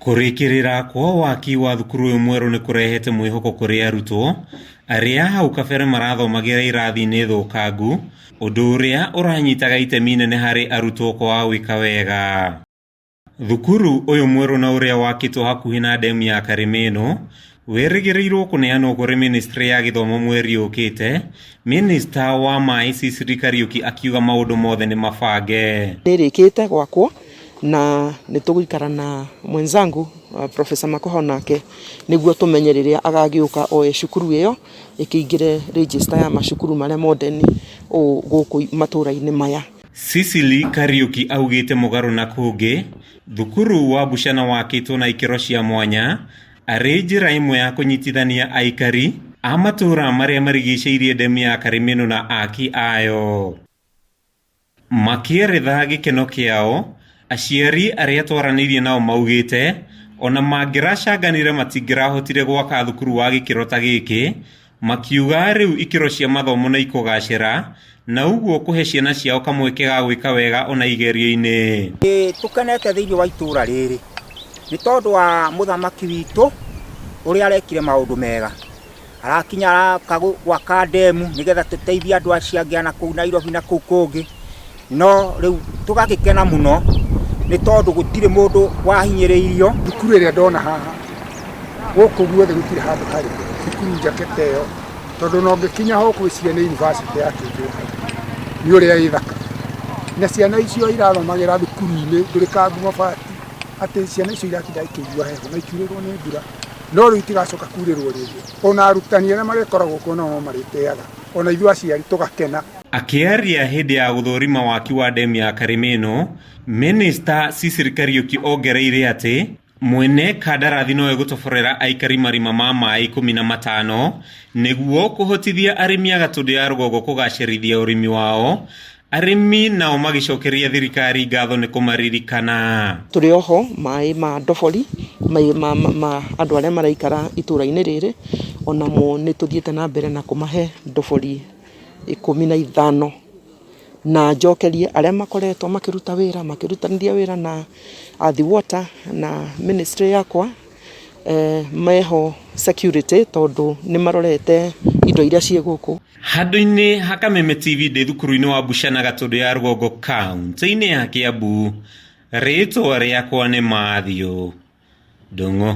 Kũrĩkĩrĩra kwa waki wa thukuru ũyũ mwerũ nĩ kũrehete mwĩhoko kũrĩ arutwo arĩa hau kabere marathomagĩra irathi-inĩ thũkangu, ũndũ ũrĩa ũranyitaga itemi inene harĩ arutwo kwaga gwĩka wega. Thukuru ũyũ mwerũ na ũrĩa wakĩtwo hakuhĩ na ndemu ya Karĩmĩnũ wĩrĩgĩrĩirwo kũneanwo kũrĩ ministry ya gĩthomo mweri ũkĩte, minista wa maĩ Sicily Kariũki akiuga maũndũ mothe nĩ mabange. Nĩ ĩrĩkĩte gwakwo na nĩ tũgũikara na mwenzangu Professor Makoha nake nĩguo tũmenye rĩrĩa agagĩũka oe cukuru ĩyo ĩkĩingĩre register ya macukuru marĩa modern ũũ gũkũ matũra-inĩ maya. Sicily Kariũki augĩte mũgarũ na kũngĩ, thukuru wa Buchana wakĩtwo na ikĩro cia mwanya arĩ njĩra ĩmwe ya kũnyitithania aikari a matũra marĩa marigicĩirie ndemu ya Karĩmĩnũ na aki ayo. Makĩeretha gĩkeno kĩao, aciari arĩa twaranĩirie nao maugĩte ona mangĩracanganire matingĩrahotire gwaka thukuru wa gĩkĩro ta gĩkĩ, makiuga rĩu ikĩro cia mathomo nĩ ikũgacĩra na ũguo kũhe ciana ciao kamweke ga gwĩka wega ona igerio-inĩ. Tũkenete thĩinĩ wa itũra rĩrĩ nĩ tondũ wa mũthamaki witũ ũrĩa arekire maũndũ mega. Arakinya araka gwaka ndemu nĩgetha tũteithie andũ acio angĩ na kũu Nairobi na kũu kũngĩ. No rĩu tũgagĩkena mũno nĩ tondũ gũtirĩ mũndũ wahinyĩrĩirio. Thukuru ĩrĩa ndona haha gũkũ guothe gũtirĩ handũ harĩ thukuru njake ta ĩyo, tondũ ona ũngĩkinya ho ũgwĩciria nĩ university yakĩtwo hau nĩ ũrĩa ĩ thaka. Na ciana icio irathomagĩra thukuru-inĩ ndũrĩkangu mabati, atĩ ciana icio iratinda ikĩigua heho na ikiurĩrwo nĩ mbura, no rĩu itigacoka kurĩrwo rĩngĩ. Ona arutani arĩa marĩkoragwo kuo nao no marĩtĩaga, ona ithuĩ aciari tũgakena. Akĩaria hĩndĩ ya gũthũrima waki wa ndemu ya Karĩmĩnũ, Minista Sicily Kariũki ongereire atĩ mwene kandarathi no egũtoborera aikari marima ma maĩ 15 nĩguo kũhotithia arĩmi a Gatũndũ ya rũgongo kũgacĩrithia ũrĩmi wao. Arĩmi nao magĩcokeria thirikari ngatho nĩ kũmaririkana. Tũrĩ oho maĩ ma ndobori ma andũ arĩa maraikara itũra-inĩ rĩrĩ, onamo nĩ tũthiĩte na mbere na kũmahe ndobori 15. Na njokerie arĩa makoretwo makĩruta wĩra, makĩrutanĩria wĩra na Athi Water na ministry yakwa, meho security tondũ nĩ marorete indo iria ciĩ gũkũ. Handũ-inĩ ha Kameme TV ndĩ thukuru-inĩ wa Buchana Gatũndũ ya rũgongo kaunti-inĩ ya Kiambu, rĩtwa rĩakwa nĩ Matthew Ndung'u.